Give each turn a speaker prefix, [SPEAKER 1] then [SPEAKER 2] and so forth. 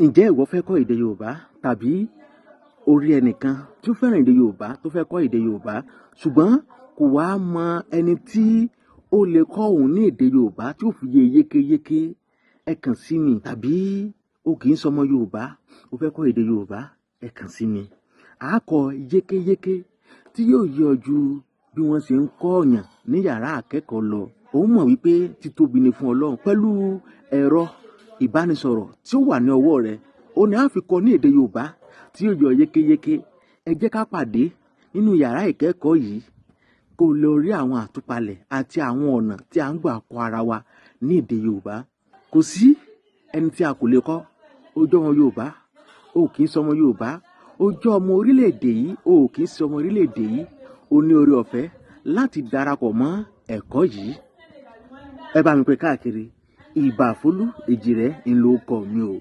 [SPEAKER 1] Ǹjẹ́ ìwọ fẹ́ kọ́ èdè Yorùbá tàbí o rí ẹnìkan tí ó fẹ́ràn èdè Yorùbá tó fẹ́ kọ́ èdè Yorùbá ṣùgbọ́n kò wá mọ ẹni tí ó lè kọ́ òun ní èdè Yorùbá tí ó fi yé yékéyéké? Ẹ kàn sí mi. Tàbí o kì í sọmọ Yorùbá, o fẹ́ kọ́ èdè Yorùbá, ẹ kàn sí mi. A kọ́ yékéyéké tí yóò yé ọ ju bí wọ́n ṣe ń kọ́ ọ̀yàn ní yàrá akẹ́kọ̀ọ́ lọ. Òun mọ̀ wípé títóbi ni fún Ọlọ́run pẹ̀lú ẹ̀rọ ìbánisọ̀rọ̀ tí ó wà ní ọwọ́ rẹ̀. Ó ní a fi kọ́ ní èdè Yorùbá tí yóò yọ yékéyéké. Ẹ jẹ́ ká pàdé nínú yàrá ìkẹ́kọ̀ọ́ yìí kó lè rí àwọn àtúpalẹ̀ àti àwọn ọ̀nà tí a ń gbà kọ́ ara wa ní èdè Yorùbá. Kò sí ẹni tí a kò lè kọ́. Ó jẹ́ ọmọ Yorùbá, o kì í sọmọ Yorùbá, ó jẹ́ ọmọ orílẹ̀-èdè yìí, o kì í sọmọ orílẹ̀-èdè yìí, o ní oore ọ̀fẹ́ láti darapọ̀ mọ́ ẹ̀kọ́ yìí. Ẹ bá mi pè káàkiri. Ìbàfólú Èjìrẹ́ ńlọ kọ mi o.